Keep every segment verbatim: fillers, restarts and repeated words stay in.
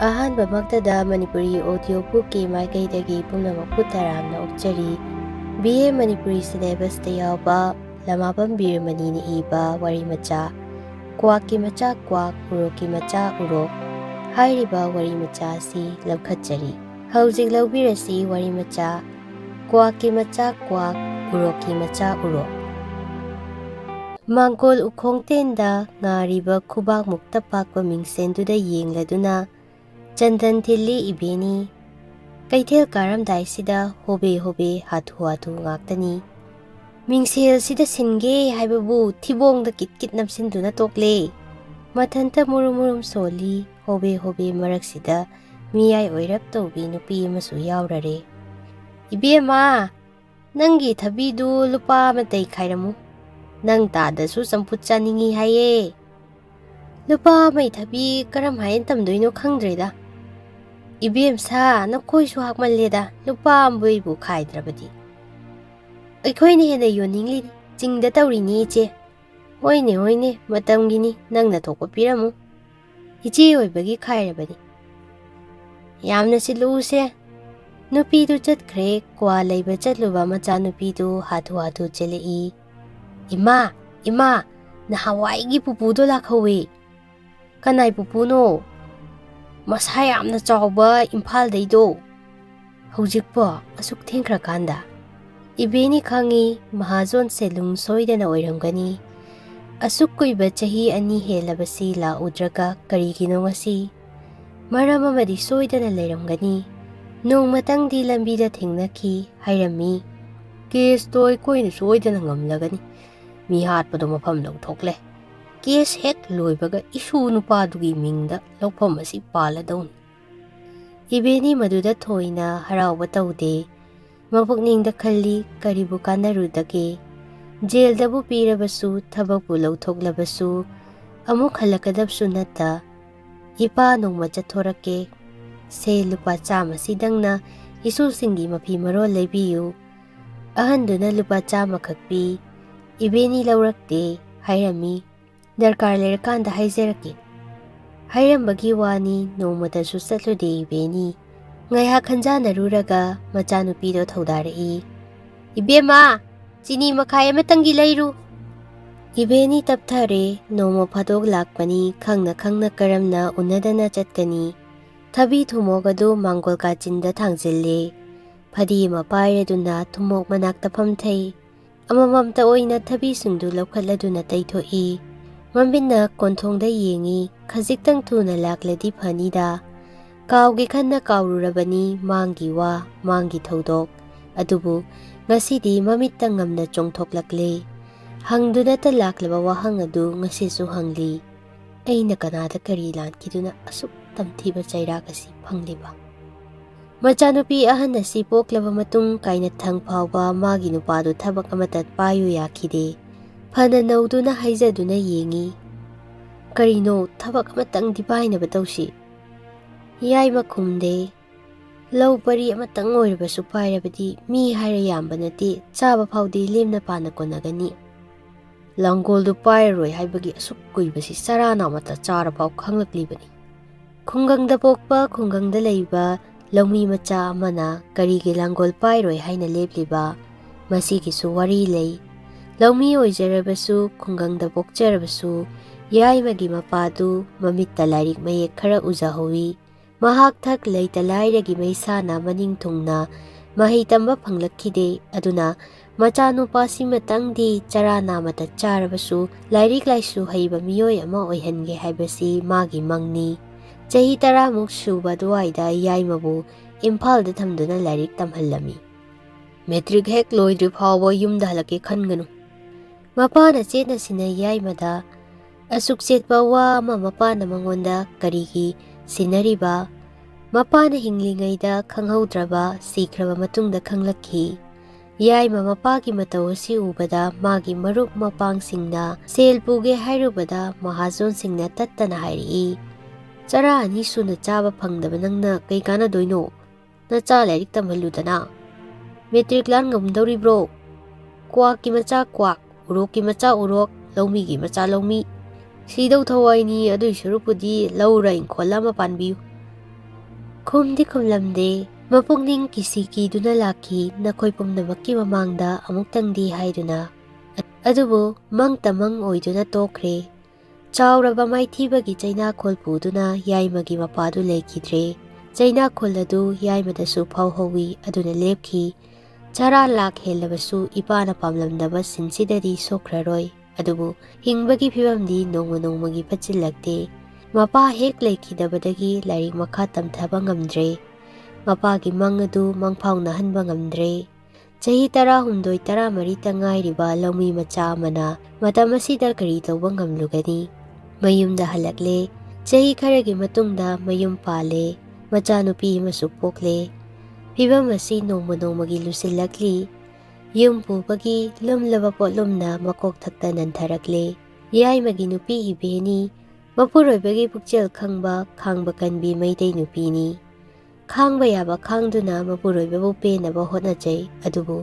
ꯑꯍꯥꯟꯕꯃꯛꯇꯗ Manipuri audio bookꯀꯤ ꯃꯥꯏꯀꯩꯗꯒꯤ ꯄꯨꯝꯅꯃꯛꯄꯨ ꯇꯔꯥꯝꯅ ꯑꯣꯛꯆꯔꯤ꯫ B A ꯃꯅꯤꯄꯨꯔꯤ syllabusꯇ ꯌꯥꯎꯕ ꯂꯃꯥꯕꯝ ꯕꯤꯔꯃꯅꯤꯅ ꯏꯕ ꯋꯥꯔꯤ ꯃꯆꯥ ꯀ꯭ꯋꯥꯛꯀꯤ ꯃꯆꯥ ꯀ꯭ꯋꯥꯛ, ꯎꯔꯣꯛꯀꯤ ꯃꯆꯥ ꯎꯔꯣꯛ ꯍꯥꯏꯔꯤꯕ ꯋꯥꯔꯤ ꯃꯆꯥ ꯑꯁꯤ ꯂꯧꯈꯠꯆꯔꯤ꯫ ꯍꯧꯖꯤꯛ ꯂꯧꯕꯤꯔꯁꯤ ꯋꯥꯔꯤ ꯃꯆꯥ ꯀ꯭ꯋꯥꯛꯀꯤ ꯃꯆꯥ ꯀ꯭ꯋꯥꯛ, ꯎꯔꯣꯛꯀꯤ ꯃꯆꯥ ꯎꯔꯣꯛ꯫ ꯃꯥꯡꯒꯣꯜ ꯎꯈꯣꯡ ꯇꯦꯟꯗ ꯉꯥꯔꯤꯕ ꯈꯨꯕꯥꯛꯃꯨꯛꯇ ꯄꯥꯛꯄ ꯃꯤꯡꯁꯦꯟꯗꯨꯗ ꯌꯦꯡꯂꯗꯨꯅ ꯆꯟꯗꯟ ꯊꯤꯜꯂꯤ ꯏꯕꯦꯅꯤ꯫ ꯀꯩꯊꯦꯜ ꯀꯥꯔꯝꯗꯥꯏꯁꯤꯗ ꯍꯣꯕꯦ ꯍꯣꯕꯦ ꯍꯥꯊꯨ ꯍꯥꯊꯨ ꯉꯥꯛꯇꯅꯤ꯫ ꯃꯤꯡꯁꯦꯜꯁꯤꯗ ꯁꯤꯟꯒꯦ ꯍꯥꯏꯕꯕꯨ ꯊꯤꯕꯣꯡꯗ ꯀꯤꯠ ꯀꯤꯠ ꯅꯝꯁꯤꯟꯗꯨꯅ ꯇꯣꯛꯂꯦ꯫ ꯃꯊꯟꯇ ꯃꯨꯔꯨꯝ ꯃꯨꯔꯨꯝ ꯁꯣꯜꯂꯤ꯫ ꯍꯣꯕꯦ ꯍꯣꯕꯦ ꯃꯔꯛꯁꯤꯗ ꯃꯤꯌꯥꯏ ꯑꯣꯏꯔꯞ ꯇꯧꯕꯤ ꯅꯨꯄꯤ ꯑꯃꯁꯨ ꯌꯥꯎꯔꯔꯦ꯫ "ꯏꯕꯦꯝꯃ, ꯅꯪꯒꯤ ꯊꯕꯤꯗꯨ ꯂꯨꯄꯥ ꯑꯃꯇꯩ ꯈꯥꯏꯔꯝꯃꯨ꯫ ꯅꯪ ꯇꯥꯗꯁꯨ ꯆꯝꯐꯨꯠ ꯆꯥꯅꯤꯡꯉꯤ ꯍꯥꯏꯌꯦ꯫" "ꯂꯨꯄꯥ ꯑꯃꯩ ꯊꯕꯤ ꯀꯔꯝ ꯍꯥꯏꯅ ꯇꯝꯗꯣꯏꯅꯣ ꯈꯪꯗ꯭ꯔꯦꯗ꯫" "ꯏꯕꯦꯝꯁꯥ, ꯅꯈꯣꯏꯁꯨ ꯍꯥꯞꯃꯜꯂꯦꯗ, ꯂꯨꯄꯥ ꯑꯃꯕꯨ ꯈꯥꯏꯗ꯭ꯔꯕꯗꯤ꯫" "ꯑꯩꯈꯣꯏꯅ ꯍꯦꯟꯅ ꯌꯣꯟꯅꯤꯡꯂꯤꯅꯤ, ꯆꯤꯡꯗ ꯇꯧꯔꯤꯅꯤ ꯏꯆꯦ꯫" "ꯍꯣꯏꯅꯦ ꯍꯣꯏꯅꯦ, ꯃꯇꯝꯒꯤꯅꯤ, ꯅꯪꯅ ꯊꯣꯛꯄ ꯄꯤꯔꯝꯃꯨ꯫ ꯏꯆꯦ ꯑꯣꯏꯕꯒꯤ ꯈꯥꯏꯔꯕꯅꯤ꯫" "ꯌꯥꯝꯅ ꯁꯤꯠꯂꯨꯁꯦ꯫" ꯅꯨꯄꯤꯗꯨ ꯆꯠꯈ꯭ꯔꯦ꯫ ꯀ꯭ꯋꯥ ꯂꯩꯕ ꯆꯠꯂꯨꯕ ꯃꯆꯥꯅꯨꯄꯤꯗꯨ ꯍꯥꯊꯨ ꯍꯥꯊꯨ ꯆꯦꯜꯂꯛꯏ꯫ "ꯏꯃꯥ, ꯏꯃꯥ, ꯅꯍꯥꯟꯋꯥꯏꯒꯤ ꯄꯨꯄꯨꯗꯣ ꯂꯥꯛꯍꯧꯋꯤ꯫" "ꯀꯅꯥꯏ ꯄꯨꯄꯨꯅꯣ?" "ꯃꯁꯥ ꯌꯥꯝꯅ ꯆꯥꯎꯕ ꯏꯝꯐꯥꯜꯗꯩꯗꯣ꯫" "ꯍꯧꯖꯤꯛꯄꯣ? ꯑꯁꯨꯛ ꯊꯦꯡꯈ꯭ꯔꯀꯥꯟꯗ?" ꯏꯕꯦꯅꯤ ꯈꯪꯉꯤ, ꯃꯍꯥꯖꯣꯟ ꯁꯦꯂꯨꯡ ꯁꯣꯏꯗꯅ ꯑꯣꯏꯔꯝꯒꯅꯤ꯫ ꯑꯁꯨꯛ ꯀꯨꯏꯕ ꯆꯍꯤ ꯑꯅꯤ ꯍꯦꯜꯂꯕꯁꯤ ꯂꯥꯛꯎꯗ꯭ꯔꯒ ꯀꯔꯤꯒꯤꯅꯣ ꯉꯁꯤ? ꯃꯔꯝ ꯑꯃꯗꯤ ꯁꯣꯏꯗꯅ ꯂꯩꯔꯝꯒꯅꯤ꯫ ꯅꯣꯡꯃꯇꯪꯗꯤ ꯂꯝꯕꯤꯗ ꯊꯦꯡꯅꯈꯤ ꯍꯥꯏꯔꯝꯃꯤ꯫ "ꯀꯦꯁꯇꯣ ꯑꯩꯈꯣꯏꯅ ꯁꯣꯏꯗꯅ ꯉꯝꯂꯒꯅꯤ꯫ ꯃꯤ ꯍꯥꯠꯄꯗꯣ ꯃꯐꯝ ꯂꯧꯊꯣꯛꯂꯦ꯫ ꯀꯦꯁ ꯍꯦꯛ ꯂꯣꯏꯕꯒ ꯏꯁꯨ ꯅꯨꯄꯥꯗꯨꯒꯤ ꯃꯤꯡꯗ ꯂꯧꯐꯝ ꯑꯁꯤ ꯄꯥꯜꯂꯗꯧꯅꯤ꯫" ꯏꯕꯦꯅꯤ ꯃꯗꯨꯗ ꯊꯣꯏꯅ ꯍꯔꯥꯎꯕ ꯇꯧꯗꯦ꯫ ꯃꯄꯨꯛꯅꯤꯡꯗ ꯈꯜꯂꯤ, ꯀꯔꯤꯕꯨ ꯀꯥꯟꯅꯔꯨꯗꯒꯦ? ꯖꯦꯜꯗꯕꯨ ꯄꯤꯔꯕꯁꯨ, ꯊꯕꯛꯄꯨ ꯂꯧꯊꯣꯛꯂꯕꯁꯨ, ꯑꯃꯨꯛ ꯍꯜꯂꯛꯀꯗꯕꯁꯨ ꯅꯠꯇ꯫ "ꯏꯄꯥ, ꯅꯣꯡꯃ ꯆꯠꯊꯣꯔꯛꯀꯦ꯫ ꯁꯦ, ꯂꯨꯄꯥ ꯆꯥꯝꯃꯁꯤꯗꯪꯅ ꯏꯁꯨꯁꯤꯡꯒꯤ ꯃꯐꯤ ꯃꯔꯣꯜ ꯂꯩꯕꯤꯌꯨ꯫" ꯑꯍꯟꯗꯨꯅ ꯂꯨꯄꯥ ꯆꯥꯝꯃꯈꯛ ꯄꯤ꯫ ꯏꯕꯦꯅꯤ ꯂꯧꯔꯛꯇꯦ ꯍꯥꯏꯔꯝꯃꯤ꯫ "ꯗꯔꯀꯥꯔ ꯂꯩꯔꯀꯥꯟꯗ ꯍꯥꯏꯖꯔꯛꯀꯦ꯫" ꯍꯥꯏꯔꯝꯕꯒꯤ ꯋꯥꯅꯤ, ꯅꯣꯡꯃꯇꯁꯨ ꯆꯠꯂꯨꯗꯦ ꯏꯕꯦꯅꯤ꯫ ꯉꯥꯏꯍꯥꯛ ꯈꯟꯖꯥꯟꯅꯔꯨꯔꯒ ꯃꯆꯥꯅꯨꯄꯤꯗꯣ ꯊꯧꯗꯥꯔꯛꯏ꯫ "ꯏꯕꯦꯝꯃ, ꯆꯤꯅꯤ ꯃꯈꯥꯏ ꯑꯃꯇꯪꯒꯤ ꯂꯩꯔꯨ"꯫ ꯏꯕꯦꯅꯤ ꯇꯞꯊꯔꯦ꯫ ꯅꯣꯡꯃ ꯐꯥꯗꯣꯛ ꯂꯥꯛꯄꯅꯤ, ꯈꯪꯅ ꯈꯪꯅ ꯀꯔꯝꯅ ꯎꯅꯗꯅ ꯆꯠꯀꯅꯤ? ꯊꯕꯤ ꯊꯨꯝꯃꯣꯛ ꯑꯗꯨ ꯃꯥꯡꯒꯣꯜ ꯀꯥꯆꯤꯟꯗ ꯊꯥꯡꯖꯤꯜꯂꯦ꯫ ꯐꯗꯤ ꯑꯃ ꯄꯥꯏꯔꯗꯨꯅ ꯊꯨꯝꯃꯣꯛ ꯃꯅꯥꯛꯇ ꯐꯝꯊꯩ꯫ ꯑꯃꯃꯝꯇ ꯑꯣꯏꯅ ꯊꯕꯤꯁꯤꯡꯗꯨ ꯂꯧꯈꯠꯂꯗꯨꯅ ꯇꯩꯊꯣꯛꯏ꯫ ꯃꯃꯤꯠꯅ ꯀꯣꯟꯊꯣꯡꯗ ꯌꯦꯡꯏ꯫ ꯈꯖꯤꯛꯇꯪ ꯊꯨꯅ ꯂꯥꯛꯂꯗꯤ ꯐꯅꯤꯗ꯫ ꯀꯥꯎꯒꯦ ꯈꯟꯅ ꯀꯥꯎꯔꯨꯔꯕꯅꯤ ꯃꯥꯡꯒꯤ ꯋꯥ, ꯃꯥꯡꯒꯤ ꯊꯧꯗꯣꯛ꯫ ꯑꯗꯨꯕꯨ ꯉꯁꯤꯗꯤ ꯃꯃꯤꯠꯇ ꯉꯝꯅ ꯆꯣꯡꯊꯣꯛꯂꯛꯂꯦ꯫ ꯍꯪꯗꯨꯅꯇ ꯂꯥꯛꯂꯕ ꯋꯥꯍꯪ ꯑꯗꯨ ꯉꯁꯤꯁꯨ ꯍꯪꯂꯤ꯫ ꯑꯩꯅ ꯀꯅꯥꯗ ꯀꯔꯤ ꯂꯥꯟꯈꯤꯗꯨꯅ ꯑꯁꯨꯛ ꯇꯝꯊꯤꯕ ꯆꯩꯔꯥꯛ ꯑꯁꯤ ꯐꯪꯂꯤꯕ? ꯃꯆꯥꯅꯨꯄꯤ ꯑꯍꯟ ꯑꯁꯤ ꯄꯣꯛꯂꯕ ꯃꯇꯨꯡ ꯀꯥꯏꯅꯊꯪ ꯐꯥꯎꯕ ꯃꯥꯒꯤ ꯅꯨꯄꯥꯗꯨ ꯊꯕꯛ ꯑꯃꯠꯇ ꯄꯥꯏꯌꯨ ꯌꯥꯈꯤꯗꯦ꯫ ꯐꯅ ꯅꯧꯗꯨꯅ ꯍꯥꯏꯖꯗꯨꯅ ꯌꯦꯡꯏ꯫ "ꯀꯔꯤꯅꯣ, ꯊꯕꯛ ꯑꯃꯇꯪꯗꯤ ꯄꯥꯏꯅꯕ ꯇꯧꯁꯤ"꯫ ꯌꯥꯏꯃ ꯈꯨꯝꯗꯦ꯫ "ꯂꯧ ꯄꯔꯤ ꯑꯃꯇꯪ ꯑꯣꯏꯔꯕꯁꯨ ꯄꯥꯏꯔꯕꯗꯤ ꯃꯤ ꯍꯥꯏꯔ ꯌꯥꯝꯕ ꯅꯠꯇꯦ, ꯆꯥꯕ ꯐꯥꯎꯗꯤ ꯂꯦꯝꯅ ꯄꯥꯅ ꯀꯣꯟꯅꯒꯅꯤ"꯫ "ꯂꯥꯡꯒꯣꯜꯗꯨ ꯄꯥꯏꯔꯔꯣꯏ ꯍꯥꯏꯕꯒꯤ ꯑꯁꯨꯛ ꯀꯨꯏꯕꯁꯤ ꯆꯔꯥ ꯅꯥꯝꯃꯇ ꯆꯥꯔꯐꯥꯎ ꯈꯪꯂꯛꯂꯤꯕꯅꯤ"꯫ ꯈꯨꯡꯒꯪꯗ ꯄꯣꯛꯄ, ꯈꯨꯡꯒꯪꯗ ꯂꯩꯕ ꯂꯧꯃꯤ ꯃꯆꯥ ꯑꯃꯅ ꯀꯔꯤꯒꯤ ꯂꯥꯡꯒꯣꯜ ꯄꯥꯏꯔꯣꯏ ꯍꯥꯏꯅ ꯂꯦꯞꯂꯤꯕ? ꯃꯁꯤꯒꯤꯁꯨ ꯋꯥꯔꯤ ꯂꯩ꯫ ꯂꯧꯃꯤ ꯑꯣꯏꯖꯔꯕꯁꯨ, ꯈꯨꯡꯒꯪꯗ ꯄꯣꯛꯆꯔꯕꯁꯨ, ꯌꯥꯏꯃꯒꯤ ꯃꯄꯥꯗꯨ ꯃꯃꯤꯠꯇ ꯂꯥꯏꯔꯤꯛ ꯃꯌꯦꯛ ꯈꯔ ꯎꯖꯍꯧꯋꯤ꯫ ꯃꯍꯥꯛ ꯊꯛ ꯂꯩꯇ ꯂꯥꯏꯔꯒꯤ ꯃꯩꯁꯥꯅ ꯃꯅꯤꯡ ꯊꯨꯡꯅ ꯃꯍꯩ ꯇꯝꯕ ꯐꯪꯂꯛꯈꯤꯗꯦ꯫ ꯑꯗꯨꯅ ꯃꯆꯥꯅꯨꯄꯥꯁꯤꯃꯇꯪꯗꯤ ꯆꯔꯥ ꯅꯥꯃꯇ ꯆꯥꯔꯕꯁꯨ ꯂꯥꯏꯔꯤꯛ ꯂꯥꯏꯁꯨ ꯍꯩꯕ ꯃꯤꯑꯣꯏ ꯑꯃ ꯑꯣꯏꯍꯟꯒꯦ ꯍꯥꯏꯕꯁꯤ ꯃꯥꯒꯤ ꯃꯪꯅꯤ꯫ ꯆꯍꯤ ꯇꯔꯥꯃꯨꯛ ꯁꯨꯕ ꯑꯗꯨꯋꯥꯏꯗ ꯌꯥꯏꯃꯕꯨ ꯏꯝꯐꯥꯜꯗ ꯊꯝꯗꯨꯅ ꯂꯥꯏꯔꯤꯛ ꯇꯝꯍꯜꯂꯝꯃꯤ꯫ "ꯃꯦꯇ꯭ꯔꯤꯛ ꯍꯦꯛ ꯂꯣꯏꯗ꯭ꯔꯤ ꯐꯥꯎꯕ ꯌꯨꯝꯗ ꯍꯜꯂꯛꯀꯦ ꯈꯟꯒꯅꯨ"꯫ ꯃꯄꯥꯅ ꯆꯦꯠꯅ ꯁꯤꯟꯅꯩ ꯌꯥꯏꯃꯗ꯫ ꯑꯁꯨꯛ ꯆꯦꯠꯄ ꯋꯥ ꯑꯃ ꯃꯄꯥꯅ ꯃꯉꯣꯟꯗ ꯀꯔꯤꯒꯤ ꯁꯤꯟꯅꯔꯤꯕ? ꯃꯄꯥꯅ ꯍꯤꯡꯂꯤꯉꯩꯗ ꯈꯪꯍꯧꯗ꯭ꯔꯕ, ꯁꯤꯈ꯭ꯔꯕ ꯃꯇꯨꯡꯗ ꯈꯪꯂꯛꯈꯤ꯫ ꯌꯥꯏꯃ ꯃꯄꯥꯒꯤ ꯃꯇꯧ ꯑꯁꯤ ꯎꯕꯗ ꯃꯥꯒꯤ ꯃꯔꯨꯞ ꯃꯄꯥꯡꯁꯤꯡꯅ ꯁꯦꯜ ꯄꯨꯒꯦ ꯍꯥꯏꯔꯨꯕꯗ ꯃꯍꯥꯖꯣꯟꯁꯤꯡꯅ ꯇꯠꯇꯅ ꯍꯥꯏꯔꯛꯏ, "ꯆꯔꯥ ꯑꯅꯤ ꯁꯨꯅ ꯆꯥꯕ ꯐꯪꯗꯕ ꯅꯪꯅ ꯀꯩ ꯀꯥꯟꯅꯗꯣꯏꯅꯣ? ꯅꯆꯥ ꯂꯥꯏꯔꯤꯛ ꯇꯝꯍꯜꯂꯨꯗꯅ꯫ ꯃꯦꯇ꯭ꯔꯤꯛ ꯂꯥꯟ ꯉꯝꯗꯧꯔꯤꯕ꯭ꯔꯣ? ꯀ꯭ꯋꯥꯛꯀꯤ ꯃꯆꯥ ꯀ꯭ꯋꯥꯛ, ꯎꯔꯣꯛꯀꯤ ꯃꯆꯥ ꯎꯔꯣꯛ, ꯂꯧꯃꯤꯒꯤ ꯃꯆꯥ ꯂꯧꯃꯤ"꯫ "ꯁꯤꯗꯧ ꯊꯋꯥꯏꯅꯤ, ꯑꯗꯨꯏ ꯁꯔꯨꯛꯄꯨꯗꯤ ꯂꯧꯔ ꯏꯪꯈꯣꯜ ꯑꯃ ꯄꯥꯟꯕꯤꯌꯨ"꯫ ꯈꯨꯝꯗꯤ ꯈꯨꯝꯂꯝꯗꯦ꯫ ꯃꯄꯨꯛꯅꯤꯡ ꯀꯤꯁꯤ ꯀꯤꯗꯨꯅ ꯂꯥꯛꯈꯤ ꯅꯈꯣꯏ ꯄꯨꯝꯅꯃꯛꯀꯤ ꯃꯃꯥꯡꯗ ꯑꯃꯨꯛꯇꯪꯗꯤ ꯍꯥꯏꯗꯨꯅ꯫ ꯑꯗꯨꯕꯨ ꯃꯪꯇ ꯃꯪ ꯑꯣꯏꯗꯨꯅ ꯇꯣꯛꯈ꯭ꯔꯦ꯫ ꯆꯥꯎꯔꯕ ꯃꯥꯏꯊꯤꯕꯒꯤ ꯆꯩꯅꯥꯈꯣꯜ ꯄꯨꯗꯨꯅ ꯌꯥꯏꯃꯒꯤ ꯃꯄꯥꯗꯨ ꯂꯩꯈꯤꯗ꯭ꯔꯦ꯫ ꯆꯩꯅꯥꯈꯣꯜ ꯑꯗꯨ ꯌꯥꯏꯃꯗꯁꯨ ꯐꯥꯎꯍꯧꯋꯤ, ꯑꯗꯨꯅ ꯂꯦꯞꯈꯤ꯫ ꯆꯔꯥ ꯂꯥꯛ ꯍꯦꯜꯂꯕꯁꯨ ꯏꯄꯥꯅ ꯄꯥꯝꯂꯝꯗꯕ ꯁꯤꯟꯁꯤꯗꯗꯤ ꯁꯣꯛꯈ꯭ꯔꯔꯣꯏ꯫ ꯑꯗꯨꯕꯨ ꯍꯤꯡꯕꯒꯤ ꯐꯤꯕꯝꯗꯤ ꯅꯣꯡꯃ ꯅꯣꯡꯃꯒꯤ ꯐꯠꯆꯤꯜꯂꯛꯇꯦ꯫ ꯃꯄꯥ ꯍꯦꯛ ꯂꯩꯈꯤꯗꯕꯗꯒꯤ ꯂꯥꯏꯔꯤꯛ ꯃꯈꯥ ꯇꯝꯊꯕ ꯉꯝꯗ꯭ꯔꯦ꯫ ꯃꯄꯥꯒꯤ ꯃꯪ ꯑꯗꯨ ꯃꯪꯐꯥꯎꯅꯍꯟꯕ ꯉꯝꯗ꯭ꯔꯦ꯫ ꯆꯍꯤ ꯇꯔꯥꯍꯨꯝꯗꯣꯏ, ꯇꯔꯥꯃꯔꯤꯇ ꯉꯥꯏꯔꯤꯕ ꯂꯧꯃꯤ ꯃꯆꯥ ꯑꯃꯅ ꯃꯇꯝ ꯑꯁꯤꯗ ꯀꯔꯤ ꯇꯧꯕ ꯉꯝꯂꯨꯒꯅꯤ? ꯃꯌꯨꯝꯗ ꯍꯜꯂꯛꯂꯦ꯫ ꯆꯍꯤ ꯈꯔꯒꯤ ꯃꯇꯨꯡꯗ ꯃꯌꯨꯝ ꯄꯥꯜꯂꯦ꯫ ꯃꯆꯥꯅꯨꯄꯤ ꯑꯃꯁꯨ ꯄꯣꯛꯂꯦ꯫ ꯐꯤꯕꯝ ꯑꯁꯤ ꯅꯣꯡꯃ ꯅꯣꯡꯃꯒꯤ ꯂꯨꯁꯤꯜꯂꯛꯂꯤ꯫ ꯌꯨꯝ ꯄꯨꯕꯒꯤ ꯂꯨꯝꯂꯕ ꯄꯣꯠꯂꯨꯝꯅ ꯃꯀꯣꯛ ꯊꯛꯇ ꯅꯟꯊꯔꯛꯂꯦ꯫ ꯌꯥꯏꯃꯒꯤ ꯅꯨꯄꯤ ꯏꯕꯦꯅꯤ, ꯃꯄꯨꯔꯣꯏꯕꯒꯤ ꯄꯨꯛꯆꯦꯜ ꯈꯪꯕ, ꯈꯥꯡꯕ ꯀꯟꯕꯤ ꯃꯩꯇꯩ ꯅꯨꯄꯤꯅꯤ꯫ ꯈꯥꯡꯕ ꯌꯥꯕ ꯈꯥꯡꯗꯨꯅ ꯃꯄꯨꯔꯣꯏꯕꯕꯨ ꯄꯦꯟꯅꯕ ꯍꯣꯠꯅꯖꯩ꯫ ꯑꯗꯨꯕꯨ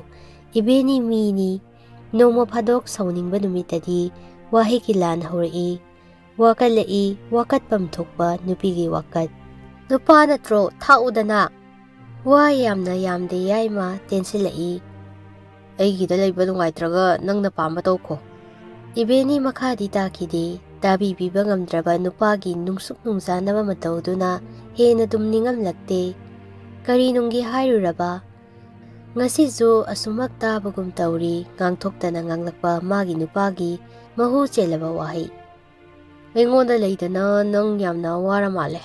ꯏꯕꯦꯅꯤ ꯃꯤꯅꯤ꯫ ꯅꯣꯡꯃ ꯐꯥꯗꯣꯛ ꯁꯥꯎꯅꯤꯡꯕ ꯅꯨꯃꯤꯠꯇꯗꯤ ꯋꯥꯍꯩꯒꯤ ꯂꯥꯟ ꯍꯧꯔꯛꯏ꯫ ꯋꯥꯀꯠꯂꯛꯏ, ꯋꯥꯀꯠꯐꯝ ꯊꯣꯛꯄ ꯅꯨꯄꯤꯒꯤ ꯋꯥꯀꯠ꯫ "ꯅꯨꯄꯥ ꯅꯠꯇ꯭ꯔꯣ? ꯊꯥꯛꯎꯗꯅ!" ꯋꯥ ꯌꯥꯝꯅ ꯌꯥꯝꯗꯦ ꯌꯥꯏꯃ, ꯇꯦꯟꯁꯤꯜꯂꯛꯏ꯫ "ꯑꯩꯒꯤꯗ ꯂꯩꯕ ꯅꯨꯡꯉꯥꯏꯇ꯭ꯔꯒ ꯅꯪꯅ ꯄꯥꯝꯕ ꯇꯧꯈꯣ"꯫ ꯏꯕꯦꯅꯤ ꯃꯈꯥꯗꯤ ꯇꯥꯈꯤꯗꯦ꯫ ꯇꯥꯕꯤꯕꯤꯕ ꯉꯝꯗ꯭ꯔꯕ ꯅꯨꯄꯥꯒꯤ ꯅꯨꯡꯁꯨꯛ ꯅꯨꯡꯖꯥꯅꯕ ꯃꯇꯧꯗꯨꯅ ꯍꯦꯟꯅ ꯇꯨꯝꯅꯤꯡꯉꯝꯂꯛꯇꯦ꯫ ꯀꯔꯤ ꯅꯨꯡꯒꯤ ꯍꯥꯏꯔꯨꯔꯕ? ꯉꯁꯤꯁꯨ ꯑꯁꯨꯃꯛ ꯇꯥꯕꯒꯨꯝ ꯇꯧꯔꯤ, ꯉꯥꯡꯊꯣꯛꯇꯅ ꯉꯥꯡꯂꯛꯄ ꯃꯥꯒꯤ ꯅꯨꯄꯥꯒꯤ ꯃꯍꯨ ꯆꯦꯜꯂꯕ ꯋꯥꯍꯩ꯫ "ꯑꯩꯉꯣꯟꯗ ꯂꯩꯗꯅ ꯅꯪ ꯌꯥꯝꯅ ꯋꯥꯔ ꯃꯥꯜꯂꯦ"꯫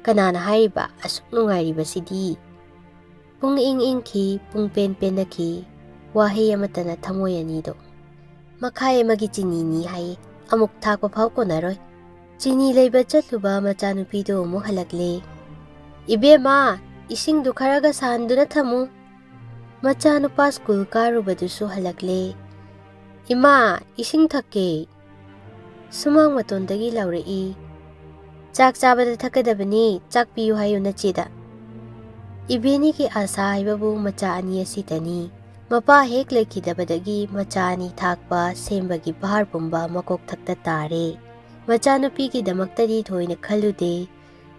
"ꯀꯅꯥꯅ ꯍꯥꯏꯔꯤꯕ ꯑꯁꯨꯛ ꯅꯨꯡꯉꯥꯏꯔꯤꯕꯁꯤꯗꯤ?" ꯄꯨꯡ ꯏꯪ ꯏꯪꯈꯤ, ꯄꯨꯡ ꯄꯦꯟ ꯄꯦꯟꯅꯈꯤ꯫ ꯋꯥꯍꯩ ꯑꯃꯠꯇꯅ ꯊꯃꯣꯏ ꯑꯅꯤꯗꯣ꯫ "ꯃꯈꯥꯏ ꯑꯃꯒꯤ ꯆꯤꯅꯤꯅꯤ ꯍꯥꯏ, ꯑꯃꯨꯛ ꯊꯥꯛꯄ ꯐꯥꯎ ꯀꯣꯟꯅꯔꯣꯏ"꯫ ꯆꯤꯅꯤ ꯂꯩꯕ ꯆꯠꯂꯨꯕ ꯃꯆꯥꯅꯨꯄꯤꯗꯨ ꯑꯃꯨꯛ ꯍꯜꯂꯛꯂꯦ꯫ "ꯏꯕꯦꯝꯃ, ꯏꯁꯤꯡꯗꯨ ꯈꯔꯒ ꯁꯥꯍꯟꯗꯨꯅ ꯊꯝꯃꯨ"꯫ ꯃꯆꯥꯅꯨꯄꯥ ꯁ꯭ꯀꯨꯜ ꯀꯥꯔꯨꯕꯗꯨꯁꯨ ꯍꯜꯂꯛꯂꯦ꯫ "ꯏꯃꯥ, ꯏꯁꯤꯡ ꯊꯛꯀꯦ"꯫ ꯁꯨꯃꯥꯡ ꯃꯇꯣꯟꯗꯒꯤ ꯂꯥꯎꯔꯛꯏ꯫ "ꯆꯥꯛ ꯆꯥꯕꯗ ꯊꯛꯀꯗꯕꯅꯤ, ꯆꯥꯛ ꯄꯤꯌꯨ ꯍꯥꯏꯌꯨ ꯅꯆꯦꯗ"꯫ ꯏꯕꯦꯅꯤꯒꯤ ꯑꯥꯁꯥ ꯍꯥꯏꯕꯕꯨ ꯃꯆꯥ ꯑꯅꯤ ꯑꯁꯤꯗꯅꯤ꯫ ꯃꯄꯥ ꯍꯦꯛ ꯂꯩꯈꯤꯗꯕꯗꯒꯤ ꯃꯆꯥ ꯑꯅꯤ ꯊꯥꯛꯄ ꯁꯦꯝꯕꯒꯤ ꯚꯥꯔ ꯄꯨꯝꯕ ꯃꯀꯣꯛꯊꯛꯇ ꯇꯥꯔꯦ꯫ ꯃꯆꯥꯅꯨꯄꯤꯒꯤꯗꯃꯛꯇꯗꯤ ꯊꯣꯏꯅ ꯈꯜꯂꯨꯗꯦ꯫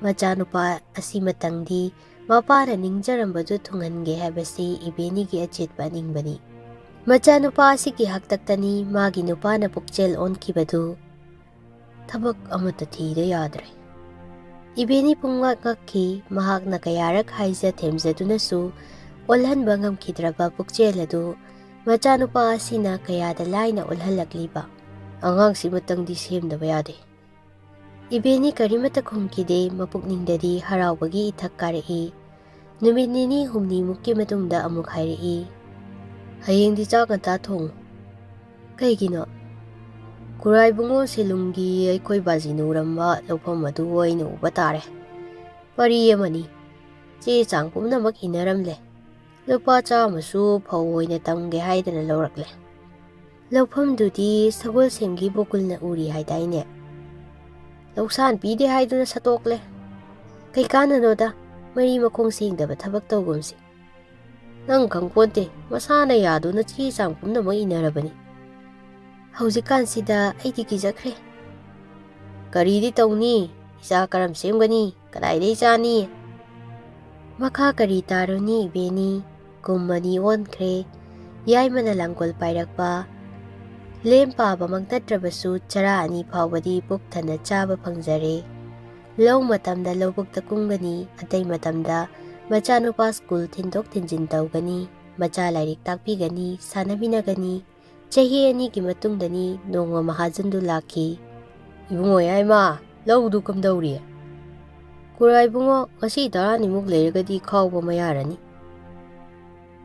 ꯃꯆꯥꯅꯨꯄꯥ ꯑꯁꯤꯃꯇꯪꯗꯤ ꯃꯄꯥꯅ ꯅꯤꯡꯖꯔꯝꯕꯗꯨ ꯊꯨꯡꯍꯟꯒꯦ ꯍꯥꯏꯕꯁꯤ ꯏꯕꯦꯅꯤꯒꯤ ꯑꯆꯦꯠꯄ ꯑꯅꯤꯡꯕꯅꯤ꯫ ꯃꯆꯥꯅꯨꯄꯥ ꯑꯁꯤꯒꯤ ꯍꯥꯛꯇꯛꯇꯅꯤ ꯃꯥꯒꯤ ꯅꯨꯄꯥꯅ ꯄꯨꯛꯆꯦꯜ ꯑꯣꯟꯈꯤꯕꯗꯨ꯫ ꯊꯕꯛ ꯑꯃꯠꯇ ꯊꯤꯗ ꯌꯥꯗ꯭ꯔꯦ꯫ ꯏꯕꯦꯅꯤ ꯄꯨꯡꯉꯛ ꯉꯛꯈꯤ꯫ ꯃꯍꯥꯛꯅ ꯀꯌꯥꯔꯛ ꯍꯥꯏꯖ ꯊꯦꯝꯖꯗꯨꯅꯁꯨ ꯑꯣꯜꯍꯟꯕ ꯉꯝꯈꯤꯗ꯭ꯔꯕ ꯄꯨꯛꯆꯦꯜ ꯑꯗꯨ ꯃꯆꯥꯅꯨꯄꯥ ꯑꯁꯤꯅ ꯀꯌꯥꯗ ꯂꯥꯏꯅ ꯑꯣꯜꯍꯜꯂꯛꯂꯤꯕ꯫ ꯑꯉꯥꯡꯁꯤꯃꯇꯪꯗꯤ ꯁꯦꯝꯗꯕ ꯌꯥꯗꯦ꯫ ꯏꯕꯦꯅꯤ ꯀꯔꯤꯃꯠꯇ ꯈꯨꯝꯈꯤꯗꯦ꯫ ꯃꯄꯨꯛꯅꯤꯡꯗꯗꯤ ꯍꯔꯥꯎꯕꯒꯤ ꯏꯊꯛ ꯀꯥꯔꯛꯏ꯫ ꯅꯨꯃꯤꯠ ꯅꯤꯅꯤ ꯍꯨꯝꯅꯤꯃꯨꯛꯀꯤ ꯃꯇꯨꯡꯗ ꯑꯃꯨꯛ ꯍꯥꯏꯔꯛꯏ, "ꯍꯌꯦꯡꯗꯤ ꯆꯥꯛ ꯉꯟꯇꯥ ꯊꯣꯡꯉꯨ꯫" "ꯀꯩꯒꯤꯅꯣ?" "ꯈꯨꯔꯥꯏꯕꯨꯡꯉꯣ ꯁꯦꯂꯨꯡꯒꯤ ꯑꯩꯈꯣꯏ ꯕꯥꯖꯤꯅ ꯎꯔꯝꯕ ꯂꯧꯐꯝ ꯑꯗꯨ ꯑꯩꯅ ꯎꯕ ꯇꯥꯔꯦ꯫ ꯄꯔꯤ ꯑꯃꯅꯤ꯫ ꯆꯦ ꯆꯥꯡ ꯄꯨꯝꯅꯃꯛ ꯏꯟꯅꯔꯝꯂꯦ꯫ ꯂꯨꯄꯥ ꯆꯥꯝꯃꯁꯨ ꯐꯧ ꯑꯣꯏꯅ ꯇꯝꯒꯦ ꯍꯥꯏꯗꯅ ꯂꯧꯔꯛꯂꯦ꯫ ꯂꯧꯐꯝꯗꯨꯗꯤ ꯁꯒꯣꯜꯁꯦꯝꯒꯤ ꯕꯣꯀꯨꯜꯅ ꯎꯔꯤ ꯍꯥꯏꯗꯥꯏꯅꯦ? ꯂꯧꯁꯥꯟ ꯄꯤꯗꯦ ꯍꯥꯏꯗꯨꯅ ꯁꯠꯇꯣꯛꯂꯦ꯫ ꯀꯩ ꯀꯥꯟꯅꯅꯣꯗ, ꯃꯔꯤ ꯃꯈꯣꯡ ꯁꯦꯡꯗꯕ ꯊꯕꯛ ꯇꯧꯒꯨꯝꯁꯤ꯫ ꯅꯪ ꯈꯪꯄꯣꯟꯇꯦ, ꯃꯁꯥꯅ ꯌꯥꯗꯨꯅ ꯆꯦ ꯆꯥꯡ ꯄꯨꯝꯅꯃꯛ ꯏꯟꯅꯔꯕꯅꯤ꯫ ꯍꯧꯖꯤꯛꯀꯥꯟꯁꯤꯗ ꯑꯩꯗꯤ ꯀꯤꯖꯈ꯭ꯔꯦ꯫ ꯀꯔꯤꯗꯤ ꯇꯧꯅꯤ? ꯏꯆꯥ ꯀꯔꯝ ꯁꯦꯝꯒꯅꯤ? ꯀꯗꯥꯏꯗꯩ ꯆꯥꯅꯤ?" ꯃꯈꯥ ꯀꯔꯤ ꯇꯥꯔꯨꯅꯤ ꯏꯕꯦꯅꯤ? ꯀꯨꯝ ꯑꯅꯤ ꯑꯣꯟꯈ꯭ꯔꯦ꯫ ꯌꯥꯏꯃꯅ ꯂꯥꯡꯒꯣꯜ ꯄꯥꯏꯔꯛꯄ꯫ ꯂꯦꯝ ꯄꯥꯕꯃꯛ ꯅꯠꯇ꯭ꯔꯕꯁꯨ ꯆꯔꯥ ꯑꯅꯤ ꯐꯥꯎꯕꯗꯤ ꯄꯨꯛ ꯊꯟꯅ ꯆꯥꯕ ꯐꯪꯖꯔꯦ꯫ ꯂꯧ ꯃꯇꯝꯗ ꯂꯧꯕꯨꯛꯇ ꯀꯨꯝꯒꯅꯤ, ꯑꯇꯩ ꯃꯇꯝꯗ ꯃꯆꯥꯅꯨꯄꯥ ꯁ꯭ꯀꯨꯜ ꯊꯤꯟꯗꯣꯛ ꯊꯤꯟꯖꯤꯟ ꯇꯧꯒꯅꯤ, ꯃꯆꯥ ꯂꯥꯏꯔꯤꯛ ꯇꯥꯛꯄꯤꯒꯅꯤ, ꯁꯥꯟꯅꯃꯤꯟꯅꯒꯅꯤ꯫ ꯆꯍꯤ ꯑꯅꯤꯒꯤ ꯃꯇꯨꯡꯗꯅꯤ ꯅꯣꯡꯃ ꯃꯍꯥꯖꯟꯗꯨ ꯂꯥꯛꯈꯤ꯫ "ꯏꯕꯨꯡꯉꯣ ꯌꯥꯏꯃ, ꯂꯧꯗꯨ ꯀꯝꯗꯧꯔꯤ?" "ꯈꯨꯔꯥꯏꯕꯨꯡꯉꯣ, ꯉꯁꯤ ꯇꯔꯥꯅꯤꯃꯨꯛ ꯂꯩꯔꯒꯗꯤ ꯈꯥꯎꯕ ꯃꯌꯥꯔꯅꯤ꯫"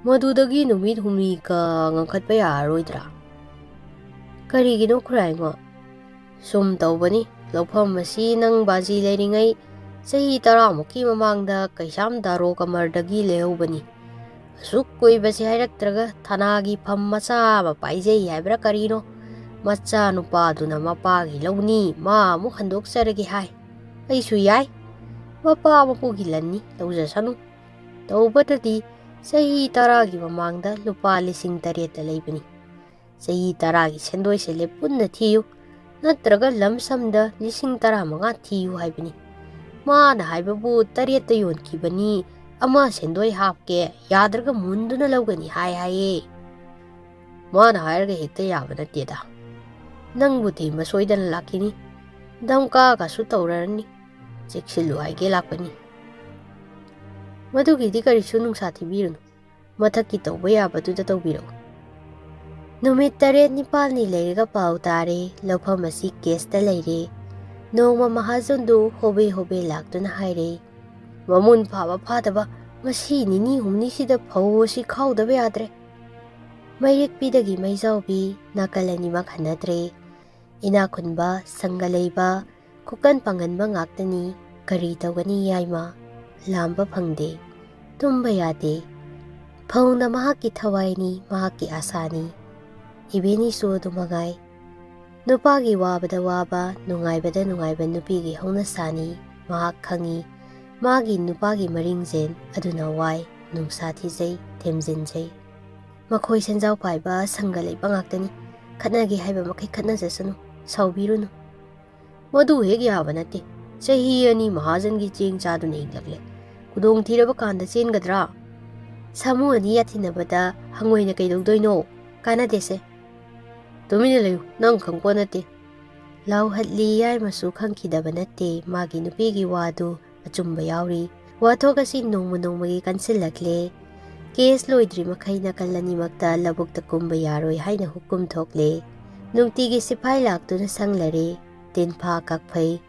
"ꯃꯗꯨꯗꯒꯤ ꯅꯨꯃꯤꯠ ꯍꯨꯝꯅꯤꯒ ꯉꯟꯈꯠꯄ ꯌꯥꯔꯔꯣꯏꯗ꯭ꯔꯥ?" "ꯀꯔꯤꯒꯤꯅꯣ ꯈꯨꯔꯥꯏꯉꯣ?" "ꯁꯨꯝ ꯇꯧꯕꯅꯤ, ꯂꯧꯐꯝ ꯑꯁꯤ ꯅꯪ ꯕꯥꯖꯤ ꯂꯩꯔꯤꯉꯩ ꯆꯍꯤ ꯇꯔꯥꯃꯨꯛꯀꯤ ꯃꯃꯥꯡꯗ ꯀꯩꯁꯥꯝ ꯗꯥꯔꯣ ꯀꯃꯔꯗꯒꯤ ꯂꯩꯍꯧꯕꯅꯤ꯫ ꯑꯁꯨꯛ ꯀꯨꯏꯕꯁꯤ ꯍꯥꯏꯔꯛꯇ꯭ꯔꯒ ꯊꯅꯥꯒꯤ ꯐꯝ ꯃꯆꯥ ꯑꯃ ꯄꯥꯏꯖꯩ ꯍꯥꯏꯕ꯭ꯔꯥ ꯀꯔꯤꯅꯣ, ꯃꯆꯥꯅꯨꯄꯥꯗꯨꯅ ꯃꯄꯥꯒꯤ ꯂꯧꯅꯤ, ꯃꯥ ꯑꯃꯨꯛ ꯍꯟꯗꯣꯛꯆꯔꯒꯦ ꯍꯥꯏ꯫ ꯑꯩꯁꯨ ꯌꯥꯏ, ꯃꯄꯥ ꯃꯄꯨꯒꯤ ꯂꯟꯅꯤ, ꯂꯧꯖꯁꯅꯨ꯫ ꯇꯧꯕꯇꯗꯤ ꯆꯍꯤ ꯇꯔꯥꯒꯤ ꯃꯃꯥꯡꯗ ꯂꯨꯄꯥ ꯂꯤꯁꯤꯡ ꯇꯔꯦꯠꯇ ꯂꯩꯕꯅꯤ꯫ ꯆꯍꯤ ꯇꯔꯥꯒꯤ ꯁꯦꯟꯗꯣꯏ ꯁꯦꯂꯦꯞ ꯄꯨꯟꯅ ꯊꯤꯌꯨ, ꯅꯠꯇ꯭ꯔꯒ ꯂꯝ ꯁꯝꯗ ꯂꯤꯁꯤꯡ ꯇꯔꯥꯃꯉꯥ ꯊꯤꯌꯨ ꯍꯥꯏꯕꯅꯤ꯫ ꯃꯥꯅ ꯍꯥꯏꯕꯕꯨ ꯇꯔꯦꯠꯇ ꯌꯣꯟꯈꯤꯕꯅꯤ, ꯑꯃ ꯁꯦꯟꯗꯣꯏ ꯍꯥꯞꯀꯦ, ꯌꯥꯗ꯭ꯔꯒ ꯃꯨꯟꯗꯨꯅ ꯂꯧꯒꯅꯤ ꯍꯥꯏ ꯍꯥꯏꯌꯦ꯫ ꯃꯥꯅ ꯍꯥꯏꯔꯒ ꯍꯦꯛꯇ ꯌꯥꯕ ꯅꯠꯇꯦꯗ꯫ ꯅꯪꯕꯨ ꯊꯦꯝꯕ ꯁꯣꯏꯗꯅ ꯂꯥꯛꯈꯤꯅꯤ꯫ ꯙꯝꯀꯥꯒꯁꯨ ꯇꯧꯔꯔꯅꯤ꯫ ꯆꯦꯛꯁꯤꯜꯂꯨ ꯍꯥꯏꯒꯦ ꯂꯥꯛꯄꯅꯤ꯫ ꯃꯗꯨꯒꯤꯗꯤ ꯀꯔꯤꯁꯨ ꯅꯨꯡꯁꯥ ꯊꯤꯕꯤꯔꯨꯅꯨ꯫ ꯃꯊꯛꯀꯤ ꯇꯧꯕ ꯌꯥꯕꯗꯨꯗ ꯇꯧꯕꯤꯔꯛꯎ꯫ ꯅꯨꯃꯤꯠ ꯇꯔꯦꯠ ꯅꯤꯄꯥꯜꯅꯤ ꯂꯩꯔꯒ ꯄꯥꯎ ꯇꯥꯔꯦ, ꯂꯧꯐꯝ ꯑꯁꯤ ꯀꯦꯁꯇ ꯂꯩꯔꯦ꯫ ꯅꯣꯡꯃ ꯃꯍꯥꯖꯣꯟꯗꯨ ꯍꯣꯕꯦ ꯍꯣꯕꯦ ꯂꯥꯛꯇꯨꯅ ꯍꯥꯏꯔꯦ, "ꯃꯃꯨꯟ ꯐꯥꯕ ꯐꯥꯗꯕ, ꯉꯁꯤ ꯅꯤꯅꯤ ꯍꯨꯝꯅꯤꯁꯤꯗ ꯐꯧ ꯑꯁꯤ ꯈꯥꯎꯗꯕ ꯌꯥꯗ꯭ꯔꯦ꯫ ꯃꯩꯔꯤꯛꯄꯤꯗꯒꯤ ꯃꯩꯖꯥꯎꯕꯤ ꯅꯥꯀꯜ ꯑꯅꯤꯃꯛ ꯍꯟꯅꯗ꯭ꯔꯦ꯫ ꯏꯅꯥꯛ ꯈꯨꯟꯕ, ꯁꯪꯒ ꯂꯩꯕ, ꯈꯨꯀꯟ ꯄꯥꯡꯒꯟꯕ ꯉꯥꯛꯇꯅꯤ꯫ ꯀꯔꯤ ꯇꯧꯒꯅꯤ ꯌꯥꯏꯃ? ꯂꯥꯝꯕ ꯐꯪꯗꯦ, ꯇꯨꯝꯕ ꯌꯥꯗꯦ꯫ ꯐꯧꯅ ꯃꯍꯥꯛꯀꯤ ꯊꯋꯥꯏꯅꯤ, ꯃꯍꯥꯛꯀꯤ ꯑꯥꯁꯥꯅꯤ꯫ ꯏꯕꯦꯟꯅꯤꯁꯨ ꯑꯗꯨ ꯃꯉꯥꯏ꯫ ꯅꯨꯄꯥꯒꯤ ꯋꯥꯕꯗ ꯋꯥꯕ, ꯅꯨꯡꯉꯥꯏꯕꯗ ꯅꯨꯡꯉꯥꯏꯕ ꯅꯨꯄꯤꯒꯤ ꯍꯧꯅꯁꯥꯅꯤ꯫ ꯃꯍꯥꯛ ꯈꯪꯏ, ꯃꯥꯒꯤ ꯅꯨꯄꯥꯒꯤ ꯃꯔꯤꯡꯖꯦꯜ ꯑꯗꯨꯅ ꯋꯥꯏ, ꯅꯨꯡꯁꯥ ꯊꯤꯖꯩ, ꯊꯦꯝꯖꯤꯟꯖꯩ꯫ ꯃꯈꯣꯏ ꯁꯦꯟꯖꯥꯎ ꯄꯥꯏꯕ ꯁꯪꯒ ꯂꯩꯕ ꯉꯥꯛꯇꯅꯤ꯫ ꯈꯠꯅꯒꯦ ꯍꯥꯏꯕ ꯃꯈꯩ ꯈꯠꯅꯖꯁꯅꯨ, ꯁꯥꯎꯕꯤꯔꯨꯅꯨ꯫ ꯃꯗꯨ ꯍꯦꯛ ꯌꯥꯕ ꯅꯠꯇꯦ꯫ ꯆꯍꯤ ꯑꯅꯤ ꯃꯍꯥꯖꯟꯒꯤ ꯆꯦꯡ ꯆꯥꯗꯨꯅ ꯍꯤꯡꯂꯛꯂꯦ꯫ ꯈꯨꯗꯣꯡ ꯊꯤꯔꯕ ꯀꯥꯟꯗ ꯆꯦꯟꯒꯗ꯭ꯔꯥ? ꯁꯥꯃꯨ ꯑꯅꯤ ꯌꯥꯊꯤꯟꯅꯕꯗ ꯍꯪꯉꯣꯏꯅ ꯀꯩꯗꯧꯗꯣꯏꯅꯣ? ꯀꯥꯟꯅꯗꯦꯁꯦ꯫ ꯇꯨꯃꯤꯟꯅ ꯂꯩꯌꯨ, ꯅꯪ ꯈꯪꯄꯣꯠ ꯅꯠꯇꯦ꯫ ꯂꯥꯎꯍꯠꯂꯤ ꯌꯥꯏꯃꯁꯨ ꯈꯪꯈꯤꯗꯕ ꯅꯠꯇꯦ ꯃꯥꯒꯤ ꯅꯨꯄꯤꯒꯤ ꯋꯥꯗꯨ ꯑꯆꯨꯝꯕ ꯌꯥꯎꯔꯤ꯫ ꯋꯥꯊꯣꯛ ꯑꯁꯤ ꯅꯣꯡꯃ ꯅꯣꯡꯃꯒꯤ ꯀꯟꯁꯤꯜꯂꯛꯂꯦ꯫ ꯀꯦꯁ ꯂꯣꯏꯗ꯭ꯔꯤ ꯃꯈꯩ ꯅꯥꯀꯜ ꯑꯅꯤꯃꯛꯇ ꯂꯧꯕꯨꯛꯇ ꯀꯨꯝꯕ ꯌꯥꯔꯣꯏ ꯍꯥꯏꯅ ꯍꯨꯀꯨꯝ ꯊꯣꯛꯂꯦ꯫ ꯅꯨꯡꯇꯤꯒꯤ ꯁꯤꯐꯥꯏ ꯂꯥꯛꯇꯨꯅ ꯁꯪꯂꯔꯦ꯫ ꯇꯤꯟꯐꯥ ꯀꯛꯐꯩ,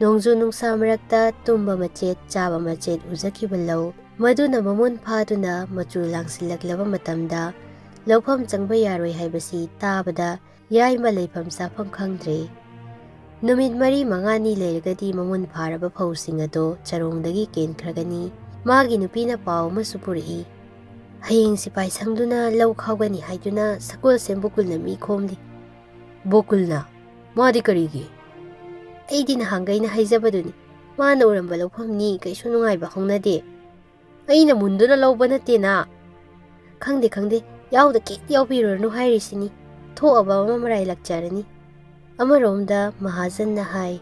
ꯅꯣꯡꯖꯨ ꯅꯨꯡꯁꯥ ꯃꯔꯛꯇ ꯇꯨꯝꯕ ꯃꯆꯦꯠ, ꯆꯥꯕ ꯃꯆꯦꯠ ꯎꯖꯈꯤꯕ ꯂꯧ, ꯃꯗꯨꯅ ꯃꯃꯨꯟ ꯐꯥꯗꯨꯅ ꯃꯆꯨ ꯂꯥꯡꯁꯤꯜꯂꯛꯂꯕ ꯃꯇꯝꯗ ꯂꯧꯐꯝ ꯆꯪꯕ ꯌꯥꯔꯣꯏ ꯍꯥꯏꯕꯁꯤ ꯇꯥꯕꯗ ꯌꯥꯏꯃ ꯂꯩꯐꯝ ꯆꯥꯐꯝ ꯈꯪꯗ꯭ꯔꯦ꯫ ꯅꯨꯃꯤꯠ ꯃꯔꯤ ꯃꯉꯥꯅꯤ ꯂꯩꯔꯒꯗꯤ ꯃꯃꯨꯟ ꯐꯥꯔꯕ ꯐꯧꯁꯤꯡ ꯑꯗꯨ ꯆꯔꯣꯡꯗꯒꯤ ꯀꯦꯟꯈ꯭ꯔꯒꯅꯤ꯫ ꯃꯥꯒꯤ ꯅꯨꯄꯤꯅ ꯄꯥꯎ ꯑꯃꯁꯨ ꯄꯨꯔꯛꯏ꯫ ꯍꯌꯦꯡ ꯁꯤꯐꯥꯏ ꯁꯪꯗꯨꯅ ꯂꯧ ꯈꯥꯎꯒꯅꯤ ꯍꯥꯏꯗꯨꯅ ꯁꯒꯣꯜꯁꯦꯝ ꯕꯣꯀꯨꯜꯅ ꯃꯤ ꯈꯣꯝꯂꯤ꯫ ꯕꯣꯀꯨꯜꯅ? ꯃꯥꯗꯤ ꯀꯔꯤꯒꯤ? ꯑꯩꯗꯤ ꯅꯍꯥꯟꯈꯩꯅ ꯍꯥꯏꯖꯕꯗꯨꯅꯤ, ꯃꯥꯅ ꯎꯔꯝꯕ ꯂꯧꯐꯝꯅꯤ, ꯀꯩꯁꯨ ꯅꯨꯡꯉꯥꯏꯕ ꯍꯧꯅꯗꯦ꯫ ꯑꯩꯅ ꯃꯨꯟꯗꯨꯅ ꯂꯧꯕ ꯅꯠꯇꯦꯅ꯫ ꯈꯪꯗꯦ, ꯈꯪꯗꯦ, ꯌꯥꯎꯗ ꯀꯦꯛ ꯌꯥꯎꯕꯤꯔꯨꯔꯅꯨ ꯍꯥꯏꯔꯤꯁꯤꯅꯤ꯫ ꯊꯣꯛꯑꯕ ꯑꯃ ꯃꯔꯥꯏ ꯂꯥꯛꯆꯔꯅꯤ꯫ ꯑꯃꯔꯣꯝꯗ ꯃꯍꯥꯖꯟꯅ ꯍꯥꯏ,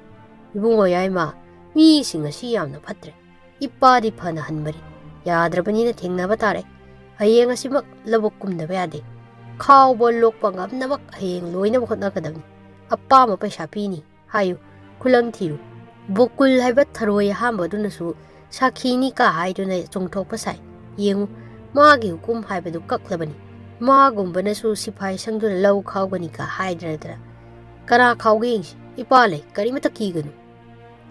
"ꯏꯕꯨꯡꯉꯣ ꯌꯥꯏꯃ, ꯃꯤꯁꯤꯡ ꯑꯁꯤ ꯌꯥꯝꯅ ꯐꯠꯇ꯭ꯔꯦ꯫ ꯏꯄꯥꯗꯤ ꯐꯅ ꯍꯟꯕꯅꯤ꯫ ꯌꯥꯗ꯭ꯔꯕꯅꯤꯅ ꯊꯦꯡꯅꯕ ꯇꯥꯔꯦ꯫ ꯍꯌꯦꯡ ꯑꯁꯤꯃꯛ ꯂꯧꯕꯨꯛ ꯀꯨꯝꯗꯕ ꯌꯥꯗꯦ꯫ ꯈꯥꯎꯕ ꯂꯣꯛꯄ ꯉꯝꯅꯃꯛ ꯍꯌꯦꯡ ꯂꯣꯏꯅꯕ ꯍꯣꯠꯅꯒꯗꯕꯅꯤ꯫ ꯑꯄꯥꯝꯕ ꯄꯩꯁꯥ ꯄꯤꯅꯤ ꯍꯥꯏꯌꯨ, ꯈꯨꯂꯪ ꯊꯤꯌꯨ꯫ ꯕꯣꯀꯨꯜ ꯍꯥꯏꯕ ꯊꯔꯣꯏ ꯑꯍꯥꯝꯕꯗꯨꯅꯁꯨ ꯁꯥꯈꯤꯅꯤ ꯀꯥ ꯍꯥꯏꯗꯨꯅ ꯆꯣꯡꯊꯣꯛꯄ ꯁꯥꯏ꯫ ꯌꯦꯡꯉꯨ, ꯃꯥꯒꯤ ꯍꯨꯀꯨꯝ ꯍꯥꯏꯕꯗꯨ ꯀꯛꯂꯕꯅꯤ꯫ ꯃꯥꯒꯨꯝꯕꯅꯁꯨ ꯁꯤꯐꯥꯏ ꯁꯪꯗꯨꯅ ꯂꯧ ꯈꯥꯎꯒꯅꯤ ꯀꯥ ꯍꯥꯏꯗ꯭ꯔꯗꯅ꯫ ꯀꯅꯥ ꯈꯥꯎꯒꯦ ꯌꯦꯡꯁꯤ꯫ ꯏꯄꯥ ꯂꯩ, ꯀꯔꯤꯃꯇ ꯀꯤꯒꯅꯨ꯫"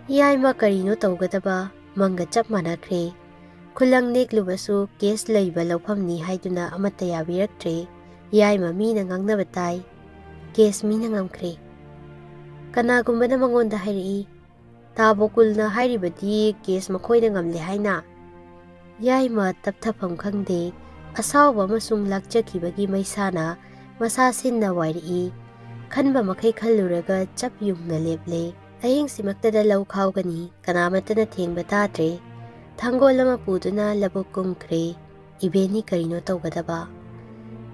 ꯌꯥꯏꯃ ꯀꯔꯤꯅꯣ ꯇꯧꯒꯗꯕ ꯃꯪꯒ ꯆꯞ ꯃꯥꯟꯅꯈ꯭ꯔꯦ꯫ ꯈꯨꯂꯪ ꯅꯦꯛꯂꯨꯕꯁꯨ ꯀꯦꯁ ꯂꯩꯕ ꯂꯧꯐꯝꯅꯤ ꯍꯥꯏꯗꯨꯅ ꯑꯃꯠꯇ ꯌꯥꯕꯤꯔꯛꯇ꯭ꯔꯦ꯫ ꯌꯥꯏꯃ ꯃꯤꯅ ꯉꯥꯡꯅꯕ ꯇꯥꯏ꯫ ꯀꯦꯁ ꯃꯤꯅ ꯉꯝꯈ꯭ꯔꯦ꯫ ꯀꯅꯥꯒꯨꯝꯕꯅ ꯃꯉꯣꯟꯗ ꯍꯥꯏꯔꯛꯏ, "ꯇꯥ ꯕꯣꯀꯨꯜꯅ ꯍꯥꯏꯔꯤꯕꯗꯤ ꯀꯦꯁ ꯃꯈꯣꯏꯅ ꯉꯝꯂꯦ ꯍꯥꯏꯅ?" ꯌꯥꯏꯃ ꯇꯞꯊꯐꯝ ꯈꯪꯗꯦ꯫ ꯑꯁꯥꯎꯕ ꯑꯃꯁꯨꯡ ꯂꯥꯛꯆꯈꯤꯕꯒꯤ ꯃꯩꯁꯥꯅ ꯃꯁꯥ ꯁꯤꯟꯅ ꯋꯥꯏꯔꯛꯏ꯫ ꯈꯟꯕ ꯃꯈꯩ ꯈꯜꯂꯨꯔꯒ ꯆꯞ ꯌꯨꯡꯅ ꯂꯦꯞꯂꯦ꯫ ꯑꯍꯤꯡꯁꯤꯃꯛꯇꯗ ꯂꯧ ꯈꯥꯎꯒꯅꯤ, ꯀꯅꯥꯃꯠꯇꯅ ꯊꯦꯡꯕ ꯇꯥꯗ꯭ꯔꯦ꯫ ꯊꯥꯡꯒꯣꯜ ꯑꯃ ꯄꯨꯗꯨꯅ ꯂꯧꯕꯨꯛ ꯀꯨꯝꯈ꯭ꯔꯦ꯫ ꯏꯕꯦꯅꯤ ꯀꯔꯤꯅꯣ ꯇꯧꯒꯗꯕ?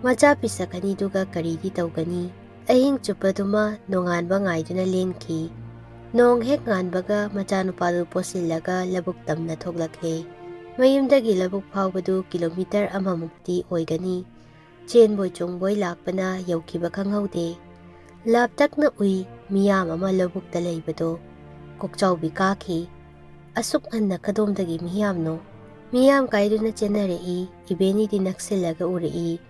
ꯃꯆꯥ ꯄꯤꯁꯛ ꯑꯅꯤꯗꯨꯒ ꯀꯔꯤꯗꯤ ꯇꯧꯒꯅꯤ? ꯑꯍꯤꯡ ꯆꯨꯞꯄꯗꯨꯃ ꯅꯣꯡꯉꯥꯟꯕ ꯉꯥꯏꯗꯨꯅ ꯂꯦꯟꯈꯤ꯫ ꯅꯣꯡ ꯍꯦꯛ ꯉꯥꯟꯕꯒ ꯃꯆꯥꯅꯨꯄꯥꯗꯨ ꯄꯣꯠꯁꯤꯜꯂꯒ ꯂꯧꯕꯨꯛ ꯇꯝꯅ ꯊꯣꯛꯂꯛꯂꯦ꯫ ꯃꯌꯨꯝꯗꯒꯤ ꯂꯧꯕꯨꯛ ꯐꯥꯎꯕꯗꯨ ꯀꯤꯂꯣꯃꯤꯇꯔ ꯑꯃꯃꯨꯛꯇꯤ ꯑꯣꯏꯒꯅꯤ꯫ ꯆꯦꯟꯕꯣꯏ ꯆꯣꯡꯕꯣꯏ ꯂꯥꯛꯄꯅ ꯌꯧꯈꯤꯕ ꯈꯪꯍꯧꯗꯦ꯫ ꯂꯥꯞꯇꯛꯅ ꯎꯏ ꯃꯤꯌꯥꯝ ꯑꯃ ꯂꯧꯕꯨꯛꯇ ꯂꯩꯕꯗꯣ꯫ ꯀꯣꯛꯆꯥꯎꯕꯤ ꯀꯥꯈꯤ꯫ ꯑꯁꯨꯛ ꯉꯟꯅ ꯀꯗꯣꯝꯗꯒꯤ ꯃꯤꯌꯥꯝꯅꯣ? ꯃꯤꯌꯥꯝ ꯀꯥꯏꯗꯨꯅ ꯆꯦꯟꯅꯔꯛꯏ꯫ ꯏꯕꯦꯅꯤꯗꯤ ꯅꯛꯁꯤꯜꯂꯒ ꯎꯔꯛꯏ꯫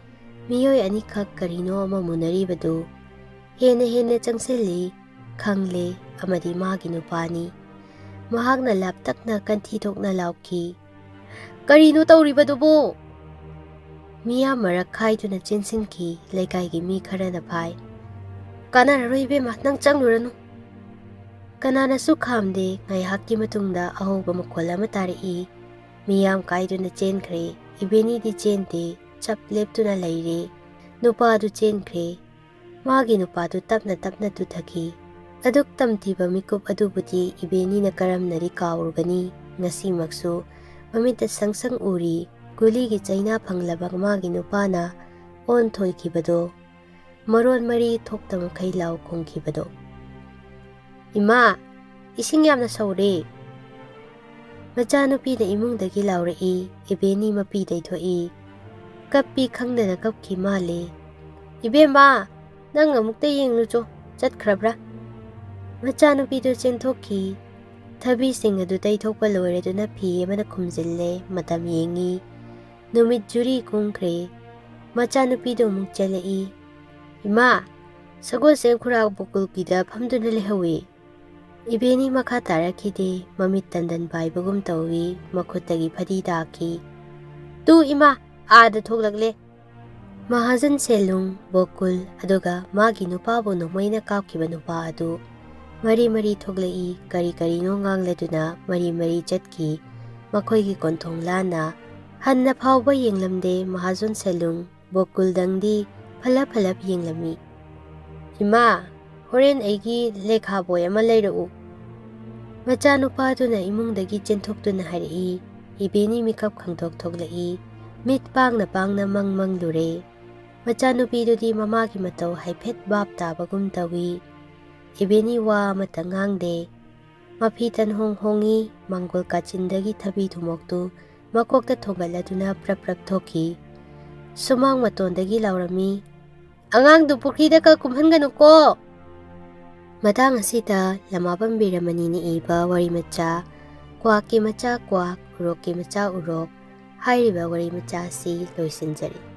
ꯃꯤꯑꯣꯏ ꯑꯅꯤꯈꯛ ꯀꯔꯤꯅꯣ ꯑꯃ ꯃꯨꯟꯅꯔꯤꯕꯗꯨ꯫ ꯍꯦꯟꯅ ꯍꯦꯟꯅ ꯆꯪꯁꯤꯜꯂꯤ꯫ ꯈꯪꯂꯦ, ꯑꯃꯗꯤ ꯃꯥꯒꯤ ꯅꯨꯄꯥꯅꯤ꯫ ꯃꯍꯥꯛꯅ ꯂꯥꯞꯇꯛꯅ ꯀꯟꯊꯤ ꯊꯣꯛꯅ ꯂꯥꯎꯈꯤ, "ꯀꯔꯤꯅꯣ ꯇꯧꯔꯤꯕꯗꯨꯕꯨ?" ꯃꯤꯌꯥꯝ ꯃꯔꯛ ꯈꯥꯏꯗꯨꯅ ꯆꯦꯟꯁꯤꯟꯈꯤ꯫ ꯂꯩꯀꯥꯏꯒꯤ ꯃꯤ ꯈꯔꯅ ꯐꯥꯏ꯫ "ꯀꯥꯟꯅꯔꯔꯣꯏ ꯏꯕꯦꯝꯃ, ꯅꯪ ꯆꯪꯂꯨꯔꯅꯨ꯫" ꯀꯅꯥꯅꯁꯨ ꯈꯥꯝꯗꯦ꯫ ꯉꯥꯏꯍꯥꯛꯀꯤ ꯃꯇꯨꯡꯗ ꯑꯍꯧꯕ ꯃꯈꯣꯜ ꯑꯃ ꯇꯥꯔꯛꯏ꯫ ꯃꯤꯌꯥꯝ ꯀꯥꯏꯗꯨꯅ ꯆꯦꯟꯈ꯭ꯔꯦ꯫ ꯏꯕꯦꯅꯤꯗꯤ ꯆꯦꯟꯗꯦ, ꯆꯞ ꯂꯦꯞꯇꯨꯅ ꯂꯩꯔꯦ꯫ ꯅꯨꯄꯥꯗꯨ ꯆꯦꯟꯈ꯭ꯔꯦ꯫ ꯃꯥꯒꯤ ꯅꯨꯄꯥꯗꯨ ꯇꯞꯅ ꯇꯞꯅ ꯇꯨꯊꯈꯤ꯫ ꯑꯗꯨꯛ ꯇꯝꯊꯤꯕ ꯃꯤꯀꯨꯞ ꯑꯗꯨꯕꯨꯗꯤ ꯏꯕꯦꯅꯤꯅ ꯀꯔꯝꯅꯗꯤ ꯀꯥꯎꯔꯨꯒꯅꯤ? ꯉꯁꯤꯃꯛꯁꯨ ꯃꯃꯤꯠꯇ ꯁꯪ ꯁꯪ ꯎꯔꯤ ꯒꯨꯂꯤꯒꯤ ꯆꯩꯅꯥ ꯐꯪꯂꯕ ꯃꯥꯒꯤ ꯅꯨꯄꯥꯅ ꯑꯣꯟꯊꯣꯏꯈꯤꯕꯗꯣ, ꯃꯔꯣꯟ ꯃꯔꯤ ꯊꯣꯛꯇ ꯃꯈꯩ ꯂꯥꯎ ꯈꯣꯡꯈꯤꯕꯗꯣ꯫ "ꯏꯃꯥ, ꯏꯁꯤꯡ ꯌꯥꯝꯅ ꯁꯧꯔꯦ!" ꯃꯆꯥꯅꯨꯄꯤꯅ ꯏꯃꯨꯡꯗꯒꯤ ꯂꯥꯎꯔꯛꯏ꯫ ꯏꯕꯦꯅꯤ ꯃꯄꯤ ꯇꯩꯊꯣꯛꯏ꯫ ꯀꯞꯄꯤ ꯈꯪꯗꯅ ꯀꯞꯈꯤ ꯃꯥꯜꯂꯦ꯫ "ꯏꯕꯦꯝꯃ, ꯅꯪ ꯑꯃꯨꯛꯇ ꯌꯦꯡꯂꯨꯆꯣ, ꯆꯠꯈ꯭ꯔꯕ꯭ꯔꯥ?" ꯃꯆꯥꯅꯨꯄꯤꯗꯨ ꯆꯦꯟꯊꯣꯛꯈꯤ꯫ ꯊꯕꯤꯁꯤꯡ ꯑꯗꯨ ꯇꯩꯊꯣꯛꯄ ꯂꯣꯏꯔꯗꯨꯅ ꯐꯤ ꯑꯃꯅ ꯈꯨꯝꯖꯤꯜꯂꯦ꯫ ꯃꯇꯝ ꯌꯦꯡꯉꯤ꯫ ꯅꯨꯃꯤꯠ ꯖꯨꯔꯤ ꯀꯨꯝꯈ꯭ꯔꯦ꯫ ꯃꯆꯥꯅꯨꯄꯤꯗꯨ ꯑꯃꯨꯛ ꯆꯦꯜꯂꯛꯏ꯫ "ꯏꯃꯥ, ꯁꯒꯣꯜꯁꯦ ꯈꯨꯔꯥ ꯕꯣꯀꯨꯜꯒꯤꯗ ꯐꯝꯗꯨꯅ ꯂꯩꯍꯧꯏ꯫" ꯏꯕꯦꯅꯤ ꯃꯈꯥ ꯇꯥꯔꯛꯈꯤꯗꯦ꯫ ꯃꯃꯤꯠ ꯇꯟꯗꯟ ꯄꯥꯏꯕꯒꯨꯝ ꯇꯧꯏ꯫ ꯃꯈꯨꯠꯇꯒꯤ ꯐꯗꯤ ꯇꯥꯈꯤ꯫ "ꯇꯨ ꯏꯃꯥ, ꯑꯥꯗ ꯊꯣꯛꯂꯛꯂꯦ!" ꯃꯍꯥꯖꯟ ꯁꯦꯂꯨꯡ, ꯕꯣꯀꯨꯜ, ꯑꯗꯨꯒ ꯃꯥꯒꯤ ꯅꯨꯄꯥꯕꯨ ꯅꯣꯡꯃꯩꯅ ꯀꯥꯞꯈꯤꯕ ꯅꯨꯄꯥ ꯑꯗꯨ ꯃꯔꯤ ꯃꯔꯤ ꯊꯣꯛꯂꯛꯏ꯫ ꯀꯔꯤ ꯀꯔꯤꯅꯣ ꯉꯥꯡꯂꯗꯨꯅ ꯃꯔꯤ ꯃꯔꯤ ꯆꯠꯈꯤ꯫ ꯃꯈꯣꯏꯒꯤ ꯀꯣꯟꯊꯣꯡ ꯂꯥꯟꯅ ꯍꯟꯅ ꯐꯥꯎꯕ ꯌꯦꯡꯂꯝꯗꯦ ꯃꯍꯥꯖꯣꯟ ꯁꯦꯂꯨꯡ꯫ ꯕꯣꯀꯨꯜꯗꯪꯗꯤ ꯐꯂꯞ ꯐꯂꯞ ꯌꯦꯡꯂꯝꯃꯤ꯫ "ꯏꯃꯥ, ꯍꯣꯔꯦꯟ ꯑꯩꯒꯤ ꯂꯦꯈꯥ ꯕꯣꯏ ꯑꯃ ꯂꯩꯔꯛꯎ꯫" ꯃꯆꯥꯅꯨꯄꯥꯗꯨꯅ ꯏꯃꯨꯡꯗꯒꯤ ꯆꯦꯟꯊꯣꯛꯇꯨꯅ ꯍꯥꯏꯔꯛꯏ꯫ ꯏꯕꯦꯅꯤ ꯃꯤꯀꯞ ꯈꯪꯊꯣꯛ ꯊꯣꯛꯂꯛꯏ꯫ ꯃꯤꯠ ꯄꯥꯡꯅ ꯄꯥꯡꯅ ꯃꯪ ꯃꯪꯂꯨꯔꯦ꯫ ꯃꯆꯥꯅꯨꯄꯤꯗꯨꯗꯤ ꯃꯃꯥꯒꯤ ꯃꯇꯧ ꯍꯥꯏꯐꯦꯠ ꯚꯥꯞ ꯇꯥꯕꯒꯨꯝ ꯇꯧꯏ꯫ ꯏꯕꯦꯅꯤ ꯋꯥ ꯑꯃꯠꯇ ꯉꯥꯡꯗꯦ꯫ ꯃꯐꯤ ꯇꯟꯍꯣꯡ ꯍꯣꯡꯉꯤ꯫ ꯃꯪꯒꯣꯜ ꯀꯥꯆꯤꯟꯗꯒꯤ ꯊꯕꯤ ꯊꯨꯝꯃꯣꯛꯇꯨ ꯃꯀꯣꯛꯇ ꯊꯣꯡꯒꯠꯂꯗꯨꯅ ꯄ꯭ꯔꯞ ꯄ꯭ꯔꯞ ꯊꯣꯛꯈꯤ꯫ ꯁꯨꯃꯥꯡ ꯃꯇꯣꯟꯗꯒꯤ ꯂꯥꯎꯔꯝꯃꯤ, "ꯑꯉꯥꯡꯗꯨ ꯄꯨꯈ꯭ꯔꯤꯗ ꯀ ꯀꯨꯝꯍꯟꯒꯅꯨꯀꯣ!" ꯃꯇꯥꯡ ꯑꯁꯤꯗ ꯂꯃꯥꯕꯝ ꯕꯤꯔꯃꯅꯤꯅ ꯏꯕ ꯋꯥꯔꯤ ꯃꯆꯥ ꯀ꯭ꯋꯥꯛꯀꯤ ꯃꯆꯥ ꯀ꯭ꯋꯥꯛ, ꯎꯔꯣꯛꯀꯤ ꯃꯆꯥ ꯎꯔꯣꯛ ꯍꯥꯏꯔꯤꯕ ꯋꯥꯔꯤ ꯃꯆꯥ ꯑꯁꯤ ꯂꯣꯏꯁꯤꯟꯖꯔꯦ꯫